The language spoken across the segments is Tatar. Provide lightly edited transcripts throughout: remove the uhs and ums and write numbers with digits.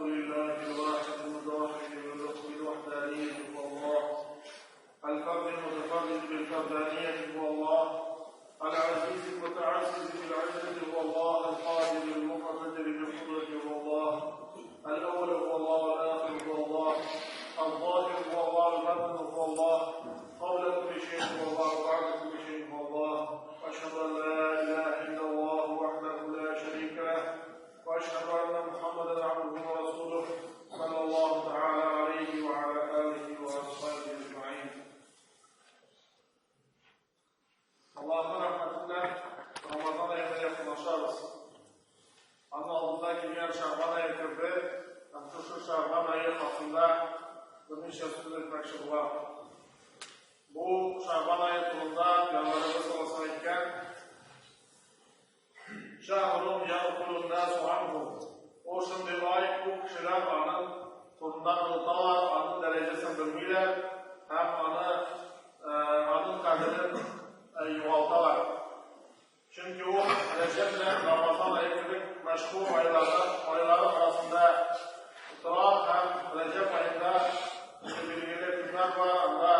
لله الواحد المتوحد بالوحدانية هو الله، الفرد المتفرد بالفردانية هو الله، العزيز المتعزز بالعزة هو الله، القادر المقتدر بالقدرة هو الله، الأول هو الله والآخر هو الله، الظاهر هو الله الباطن هو الله، قبل كل شيء هو الله وبعد كل شيء هو الله، وأشهد أن لا إله إلا الله وحده لا شريك له، وأشهد أن محمدا عبده ورسوله صلى الله تعالى عليه وعلى آله وأصحابه أجمعين. Allah'ın rahmetiyle Ramazan ayına yakınlaşarız. Onun алдында килгән Шәгъбан ае керде, һәм шушы Шәгъбан ае хакында берничә сүз әйтмәкче булам. Бу Шәгъбан ае турында Пәйгамбәребез саллаллаһу алейһи әйткән: Шәһрун ягъфулун насу анху. Ул шундый ай, күп кешеләр аның турында оныталар, аның дәрәҗәсен белмиләр һәм аны аның кадерен югалталар. Чөнки ул Рәҗәб белән Рамазан ае кебек мәшһүр айлары, айлары арасында тора һәм Рәҗәб аенда билгеле көннәр бар, анда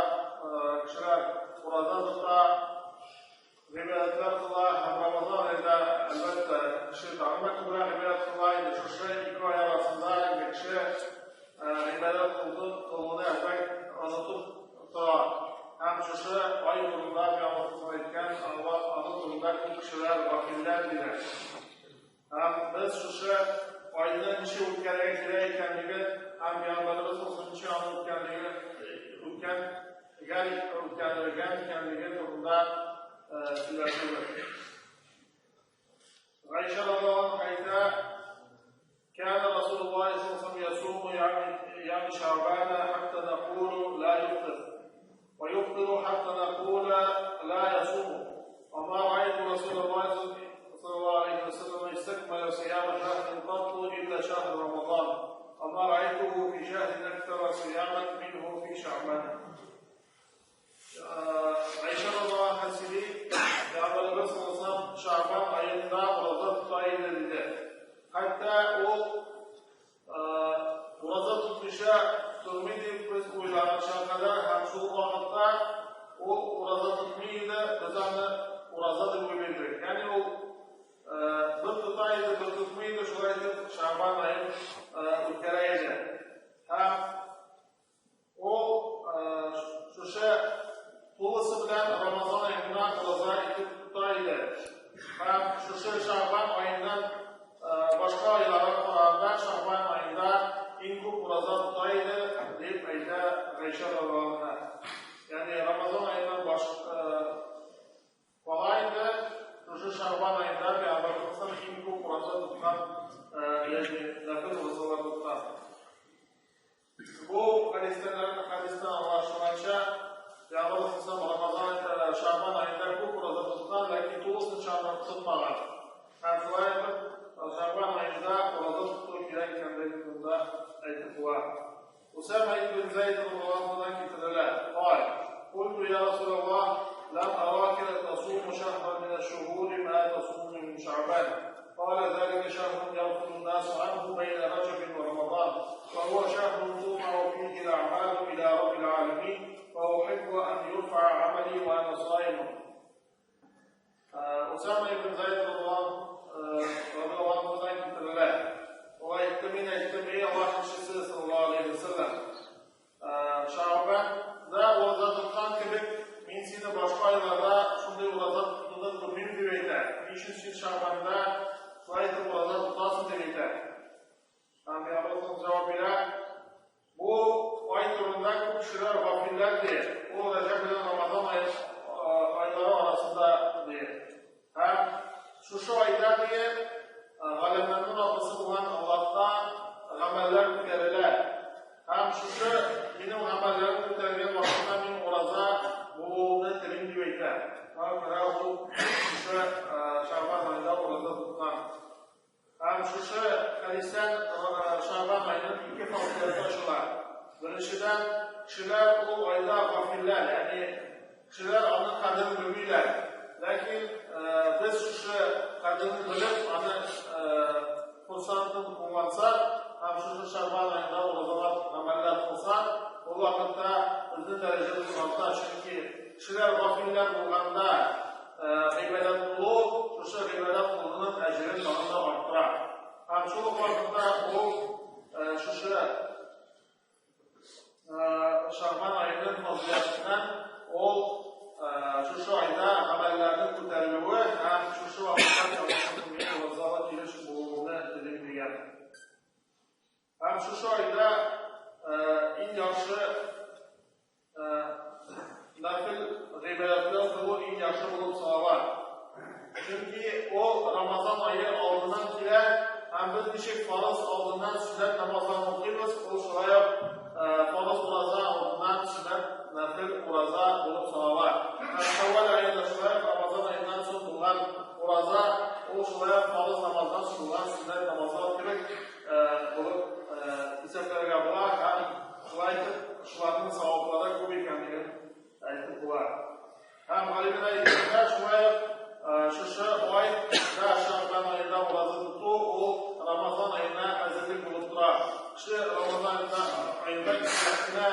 кешеләр ураза тота, гыйбадәтләр кыла һәм Рамазан аенда, әлбәттә, кеше тагын да күбрәк гыйбадәт кыла. Инде шушы ике ай арасында инде кеше гыйбадәт кылуны әлбәт онытып тора. Һәм шушы ай турында Пәйгамбәребез әйткән, аның турында күп кешеләр гафилләр диләр. Һәм без шушы айны ничек үткәрергә кирәк икәнлеген һәм Пәйгамбәребез ничек аны үткәнлеге үткән үткәрелгән икәнлеге турында сөйләшербез. Гайшә радиаллаһу анха әйтә: كان رسول الله صلى الله عليه وسلم يصوم يعني شعبان حتى نقول لا يفطر، ويفطر حتى نقول لا يصوم، وما رأيت رسول الله صلى الله عليه وسلم استكمل صيام شهر قط إلا شهر رمضان، وما رأيته في شهر أكثر صياما منه في شعبان. Гайшә радиаллаһу анха сөйли, Пәйгамбәребез саллаллаһу алейһи Шәгъбан аенда ураза тота иде диде. Хәтта ул ураза тотмыйча тормый дип без уйлаганча кадәр һәм шул вакытта ул ураза тотмый иде, без аны ураза дип уйлый идек. Ягъни ул бер тота иде, бер тотмый иде, шулай итеп Шәгъбан аен үткәрә иде. Һәм ул шушы тулысы белән Рамазан аенда ураза итеп тота иде. Һәм шушы Шәгъбан аеннан башка айларга караганда Шәгъбан аенда иң күп ураза тота иде, дип әйтә Гайшә радиаллаһу анха. Ягъни Рамазан аеннан баш кала инде шушы Шәгъбан аенда Пәйгамбәребез иң күп ураза тоткан, ягъни нәфил уразалар тоткан. Бу хәдистән хәдистән аңлашылганча, Пәйгамбәребез Рамазан аенда, Шәгъбан аенда күп ураза тоткан, ләкин тулысынча аны тотмаган. Һәм шулай итеп Шәгъбан аенда ураза тоту кирәк икәнлеге турында әйтеп була. Усама ибн Зайд радиаллаһу анһудан китерелә. قال: قلت يا رسول الله لم أراك تصوم شهرا من الشهور ما تصوم من شعبان. قال: ذلك شهر يغفل الناس عنه بين رجب ورمضان، وهو شهر ترفع فيه الأعمال إلى رب العالمين، وأحب أن يرفع عملي وأنا صائم. Усама ибн Зайд радиаллаһу анһудан китерелә. Ул әйтте: Мин әйттем, эй Аллаһ илчесе саллаллаһу алейһи ва сәлләм, Шәгъбанда ураза тоткан кебек, мин сине башка айларда шундый ураза тотуны күрмим, дип әйтә. Ни өчен син Шәгъбанда шулай итеп ураза тотасың, дип әйтә. Һәм Пәйгамбәребез җавап бирә: Бу ай турында күп кешеләр гафилләр ди. Ул Рәҗәб белән Рамазан айлары арасында ди. Һәм шушы айда ди галәмнәрнең Раббысы булган Аллаһка гамәлләр күтәрелә. Һәм шушы минем гамәлләрем күтәрелгән вакытта мин ураза булуымны телим, дип әйтә. Шуңа күрә ул шушы Шәгъбан аенда ураза тоткан. Һәм шушы хәдистән Шәгъбан аеның ике фазыйләте ачыла. Беренчедән, кешеләр ул айда гафилләр, ягъни кешеләр аның кадерен белмиләр. Ләкин без шушы кадерен белеп, аны форсатын куллансак, һәм шушы Шәгъбан аенда уразалар гамәлләр кылсак, ул вакытта безнең дәрәҗәбез арта, чөнки кешеләр гафилләр булганда гыйбадәт кылу, шушы гыйбадәт кылуның әҗерен тагын да арттыра. Һәм шул ук вакытта ул шушы Шәгъбан аеның фазыйләтеннән ул шушы айда гамәлләрнең күтәрелүе һәм шушы вакытта ялгышып уразалы килеш булуны телим дигән. Һәм шушы айда иң яхшы Нәфил гыйбадәтләр кылу иң яхшы булып санала. Чөнки ул Рамазан ае алдыннан килә һәм без ничек фарыз алдыннан сөннәт намазларын укыйбыз, ул шулай ук фарыз ураза алдыннан сөннәт нәфил ураза булып санала. Һәм Шәүвәл аенда шулай ук Рамазан аеннан соң булган ураза, ул шулай ук фарыз намаздан соң булган сөннәт намазлар кебек булып исәпләргә була һәм Шулай итеп, шуларның саваплары күп икәнлеген әйтеп була. Һәм галимнәр әйткәндә, шулай ук шушы айда, Шәгъбан аенда ураза тоту, ул Рамазан аена әзерлек булып тора. Кеше Рамазан аенда кенә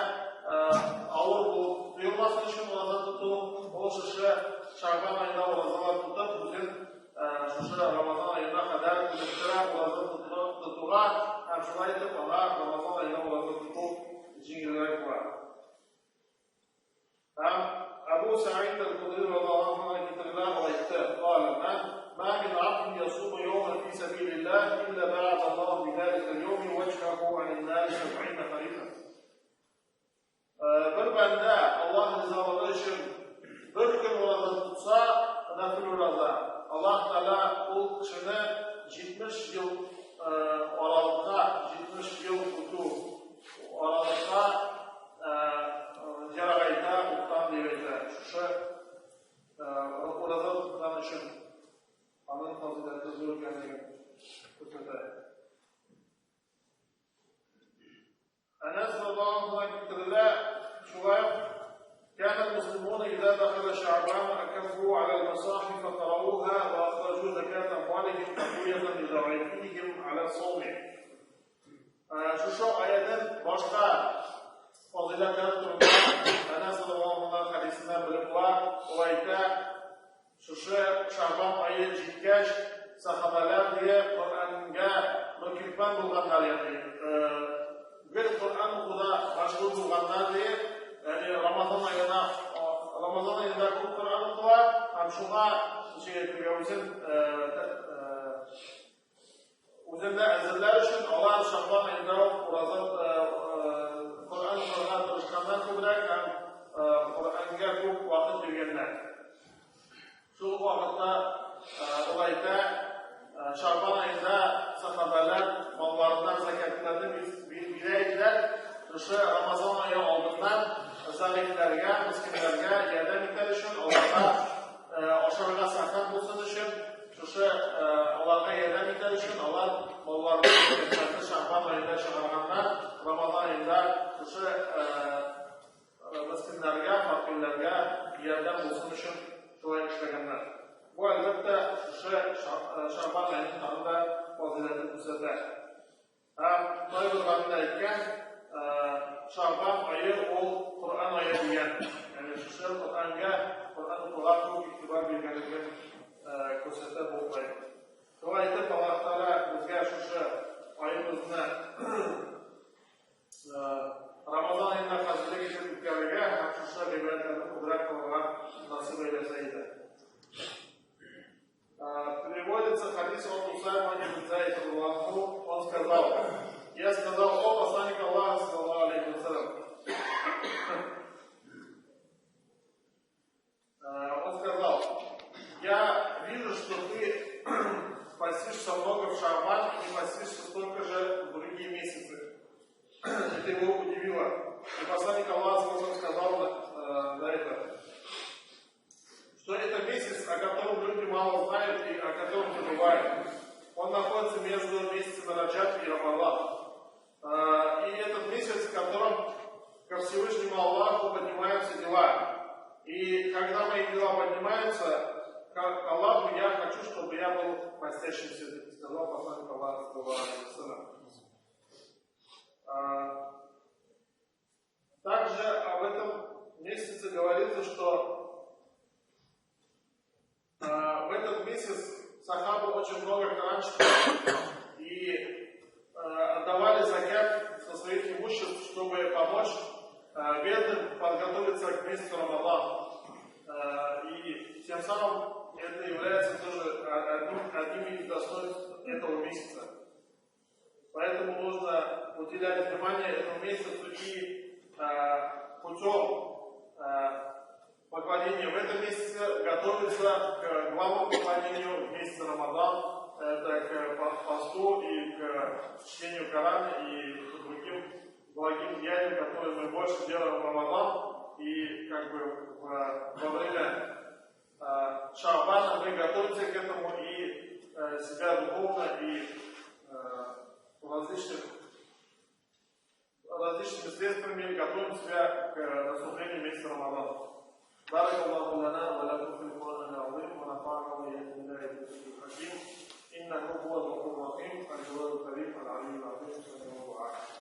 авыр булып тоелмасын өчен ураза тоту, ул шушы Шәгъбан аенда уразалар тотып, үзен Шушы Рамазан аена кадәр күнектерә ураза тотуга һәм шулай итеп аңа Рамазан аенда ураза тоту җиңелрәк була. Һәм Әбу Сәгыйд әл-Худри радиаллаһу анһу китерелә, ул әйтте: "Калә ма мин абдин ясуму яуман фи сәбилиллаһ илля ба'ада Аллаһу бидалика al-yawmi ваҗһаһу анин нар сәбгыйна харифа." Бер бәндә Аллаһ ризалыгы өчен бер көн ураза тотса, нәфил ураза, Аллаһ Тәгалә ул кешене 70 ел аралыкта, 70 ел үтү аралыкта ерагайта уттан дип әйтә. Шушы ураза тоткан өчен аның фазыйләте зур икәнлеген күрсәтә. Әнәс радиаллаһу анһудан китерелә, шулай ук كان المسلمون إذا دخل شعبان أكفوا على المصاحف فقرأوها وأخرجوا زكاة أموالهم تقوية لضعيفهم على الصوم. Шушы аятен башка фазыйләтләре турында Әнәс радиаллаһу анһудан хәдисеннән белеп була. Ул әйтә, Шушы Шәгъбан ае җиткәч, сәхабәләр дие Коръәнгә мөкиббән булганнар, ягъни гел Коръән укуда мәшгуль булганнар дие, ягъни Рамазан аена Рамазан аенда күп Коръән укыла һәм шуңа ничек әйтергә үзен үзендә әзерләр өчен алар Шәгъбан аенда ук ураза Коръән укырга тырышканнар күбрәк һәм Коръәнгә күп вакыт биргәннәр. Шул ук вакытта ул әйтә, Шәгъбан аенда сәхабәләр малларыннан зәкятләрне бирә иделәр. Шушы Рамазан ае алдыннан зәгыйфьләргә, мескеннәргә ярдәм итәр өчен, аларга ашарга сәхәр булсын өчен, шушы аларга ярдәм итәр өчен алар малларны зәкятләрне Шәгъбан аенда чыгарганнар, Рамазан аенда шушы Мескеннәргә, фәкыйрьләргә ярдәм булсын өчен шулай эшләгәннәр. Бу, әлбәттә, шушы Шәгъбан аеның тагын да фазыйләтен күрсәтә. Һәм кайбер галимнәр әйткән, Шәгъбан ае ул Коръән ае дигән. Ягъни шушы Коръәнгә, Коръән укуга күп игътибар биргәнлеген күрсәтә бу ай. Шулай итеп, Аллаһ Тәгалә безгә шушы аебызны Рамазан аенда хәзерлек итеп үткәрергә һәм шушы гыйбадәтләрне күбрәк кылырга насыйп әйләсә иде. Приводится хадис от Усайма ибн Зайд радиаллаху, он сказал: я сказал, о посланник Аллаха, саллаллаху алейхи вассалям. Он сказал: я вижу, что ты постишься много в Шаабан и не постишься столько же в другие месяцы. Это его удивило. И посланник Аллаха сказал на это, что это месяц, о котором люди мало знают и о котором забывают. Он находится между месяцами Раджаб и Рамазан. И этот месяц, в котором ко Всевышнему Аллаху поднимаются дела. И когда мои дела поднимаются к Аллаху, я хочу, чтобы я был постящимся, сказал посланник Аллаха, саллаллаху алейхи ва саллям. подготовиться к месяцу Рамадан. И тем самым это является тоже одним из достоинств этого месяца. Поэтому нужно уделять внимание этому месяцу и путем поклонения в этом месяце готовиться к главному поклонению в месяце Рамадан, это к посту и к чтению Корана и к другим благим деяниям, которые мы больше делаем в Рамадан. И как бы во время Шаабана мы готовимся к этому и себя духовно, и различными средствами готовим себя к наступлению месяца Рамадана. بارك الله لنا ولكم في القرآن العظيم ونفعنا وإياكم بالآيات والذكر الحكيم إنه هو الغفور الرحيم الجواد الكريم العلي العظيم.